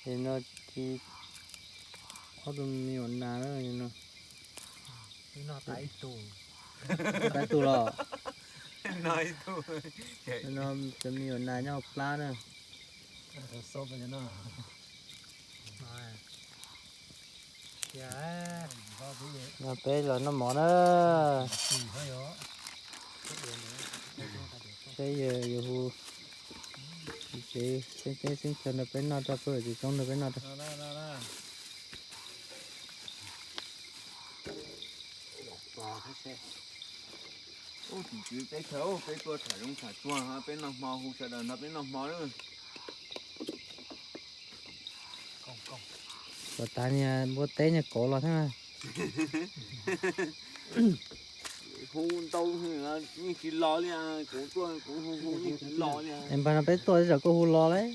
Es no ci ob tug me nyuam nas no. Ib tug los. No cov me nyuam nas nyob hauv plab na. No peb los noj mov na. Saib yawg yuav hu tsev xeeb teb xeeb chaw nrog peb noj rau, peb tsis txoob nrog peb noj rau. Ub, tim tswv teb chaws, peb tuaj tham zoov tham tsuag, peb noj hmo, hu sawv daws nrog peb noj hmo lawm. Puas tas niag npua teb niag kauv los thiab. Hu ntau yeej tsis los li, kuv tuaj kuv hu hu yeej tsis los li. Es npag no peb tuaj tsam koj hu los lauj.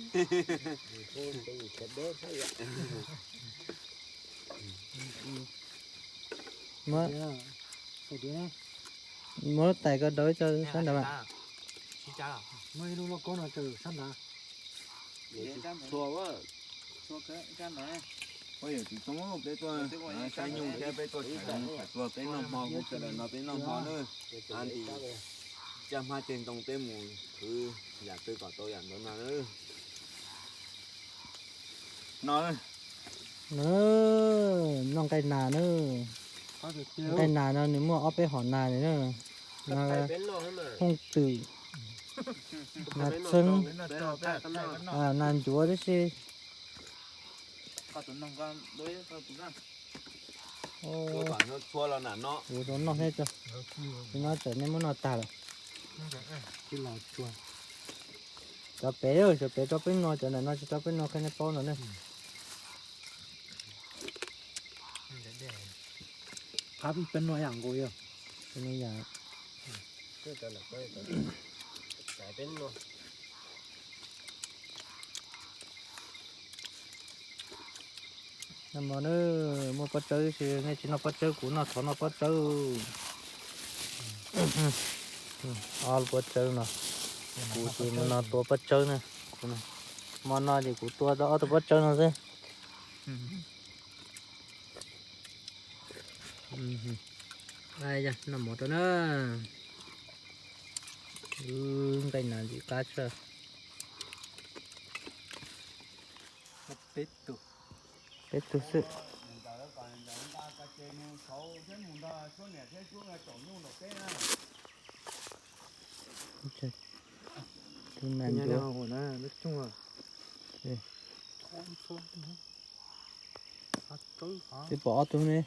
Muab lub tais ko daus ib co sab nrad mas. Peb tuaj saib nyuj thiab peb tuaj tham tsuag, peb noj hmo, hu sawv daws nrog peb noj hmo nawb. Caj hmab ceg ntoo peb mus khwv yam twg kom tau yam ntawd no nawb. No, noj nqaij nas na. Nqaij nas no nws muaj ob peb hom nas na. No hooj twm, nas txheeb, nas ncuav tib si. Ua rau noj thiab tso. Li no txawm nej muab noj tag lawm. Cov pem, cov pem rau peb noj, cov ntawm no tsis rau peb noj, qhia nej paub no ne. Qab peb noj yam nkaus yog. Peb noj yam. Noj mov nawb, muaj pob tsawb sis nej tsis noj pob tsawb, kuv noj, thov noj pob tsawb. Ob lub pob tsawb no, kuv ces mus no tua pob tsawb na. Hmo no ces kuv tua tau ob tug pob tsawb no xwb. Noj mov rau na. Nqaij nas ntxim qab tshaj. Peb tug xwb. Tus nas ncuav. Peb pom ob tug ne.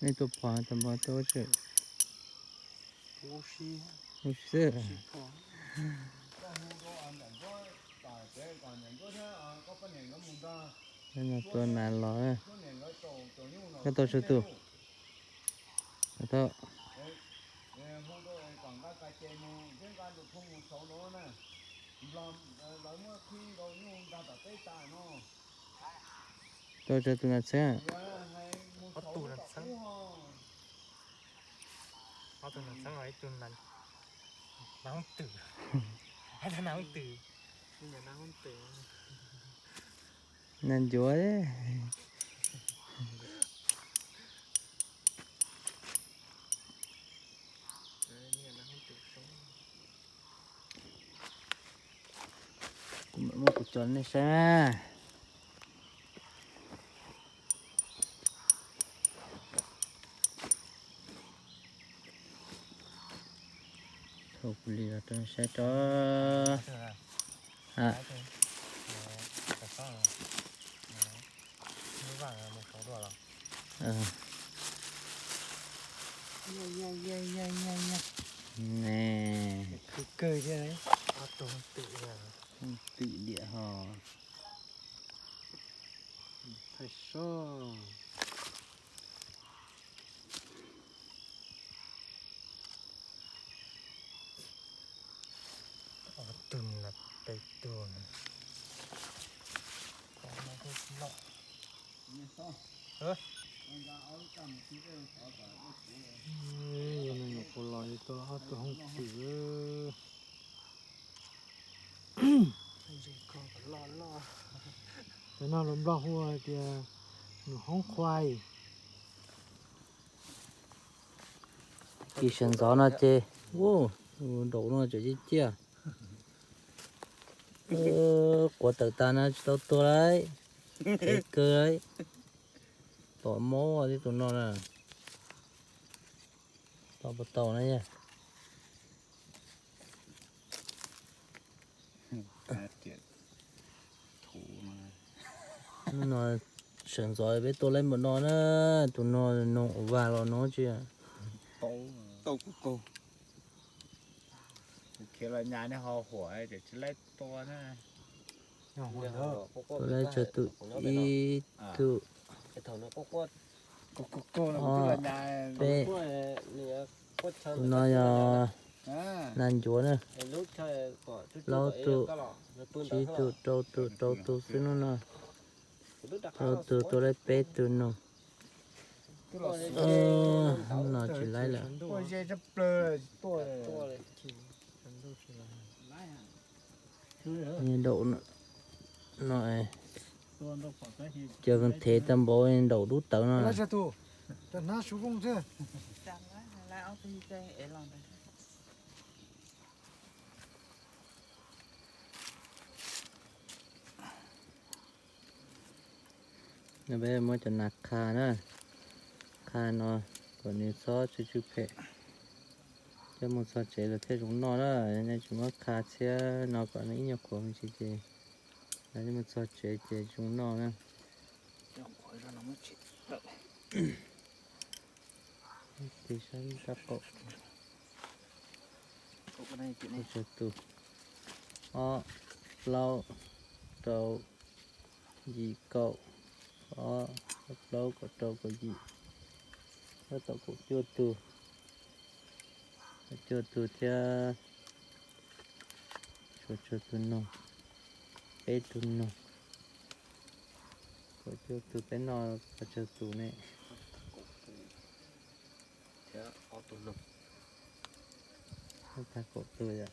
Nej tuaj pom tau npog tuaj tsawm. Ua si xwb. Tua nas los. Koj tau tsawg tus? Tau. Tau tsawg tus nas txheeb? Ob tug nas txheeb. Ob tug nas txheeb, ib tug nas hoob twm. Nas hoob twm. Nas ncuav. Kuv mam muab kuv cov nej saib na. Thauj kuv li los rau nej saib tso. Ne, khwv kawg thiab. Twm diam ho. Thaij soj. Ob tug no peb tug. Yog nws nyuam qhuav los yus tua ob tug hoob twm. Cov no lus Nplog hu tias nws hoob khuai. Kis sawv ntxov no ces, daum no tseem ciaj ciaj. Quav tawm tas no tsis tau tua lauj. Ev kawg lauj. Tom mob tib tus no na. Tom puas tau na yog. Hnub no sawv ntxov peb tua laib npaum no na, tus no noog ua vas los no tsis. Khiav los nyas nej ho huam ces tsis laib tua na. Tua laib tsawg tus ib tug. Ob, peb, tus no yog nas ncuav na. Plaub tus, tsib tus, rau tus, rau tus xwb hnub no. Rau tus tua laib peb tus noog. Hnub no tsis laib lawm. Daum no, cov thev tau npaum daum dub tawv no. No peb muab cov nas qha na, qha no kom nws txhob tsw tsw phem, coj mus txog tsev lawm thiaj zoo noj na. Nej tsis muab qha txhiab no kom nws ib nyuag qhuav me ntsis ces, coj mus txog tsev ces zoo noj na. Tig sab sab qaum. Tsawg tus? Ob, plaub, rau, yim, kaum, ob, plaub, kaum rau, kaum yim, tab tom kaum cuaj tus, kaum cuaj tus thiab. Tshuav tsawg tus noog? Peb tus noog. Kaum cuaj tus peb noj pes tsawg tus ne? Tag kaum tus yom.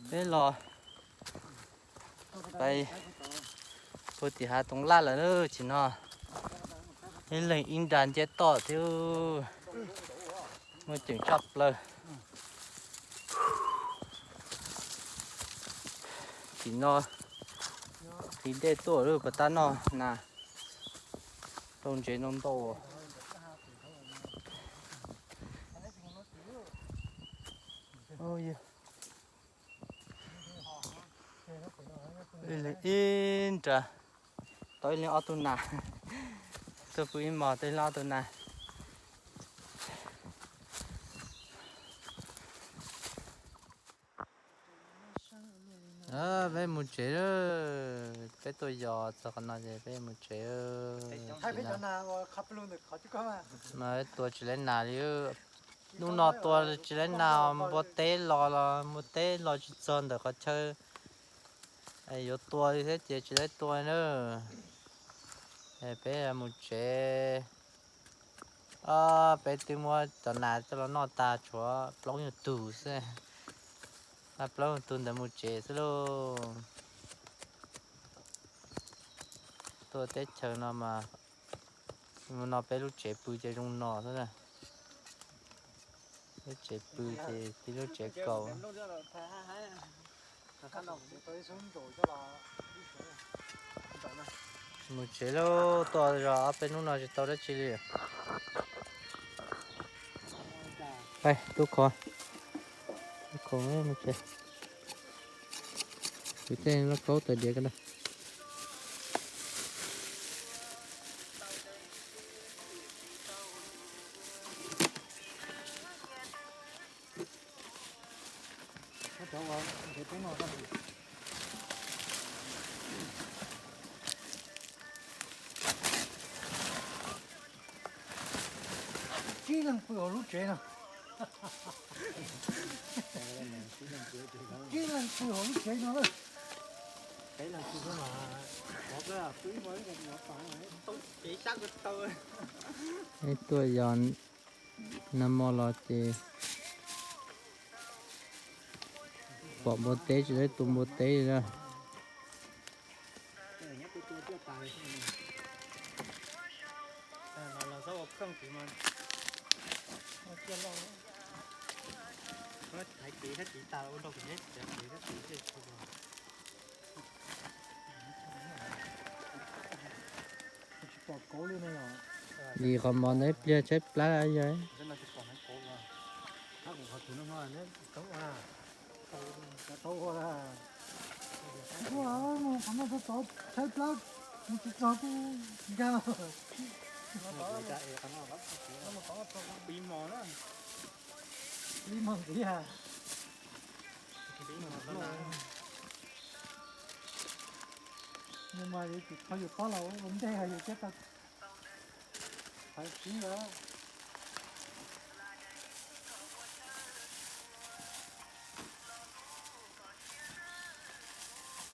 Peb los pais puag tim hav Toov Laj lawm na, tsis no ib leeg ib nra nceb toj thiab. Muaj ceem tshaj plaws. Tim no tiv dej tuaj lawm puas tab noj nas, tau ntsev ntau ntau. Ib leeg ib nra, tau ib leeg ob tug nas, tuaj pw ib hmos tau ib leeg ob tug nas. Peb mus tsev lawm, peb tuaj yos txog qhov no ces peb mus tsev. Mas peb tua tsis laib nas li. Hnub no tua tsis laib nas, npua teb los los npua teb los tsis txog ntawm qhov chaw yuav tua li thiab ces tsis laib tua na. Peb mus tsev. Peb twb muab cov nas coj los noj tas tshuav plaub nyuag tug xwb. Plaub nyuag tug ntawd mus tsev xwb lauj. Tuaj teb chaws no mas, no peb lub tsev pw ces zoo no xwb na. Lub tsev pw ces tib lub tsev kaus. Mus tsev lauj, tuaj zog ob peb hnub no tsis tau dab tsi li. Tub qhov, tub qhov mus tsev. Kuv tej lauj kaub tawm diav ko na. Tsib leeg pw hauv lub tsev no. Tsib leeg pw hauv lub tsev no lawm. Ib tuaj yos nag hmo los ces pom npua teb tsis tau tus npua teb li na. Vim qhov mov ntawd ib pliag tshaib plab yog. Qhov no txog tshaib plab, mus tsis txog kuj nkag. Ib hmos ntxiv. Nws mas yus tsis txhob yus tob los ua ntej yus thiaj tau thaiv sib os.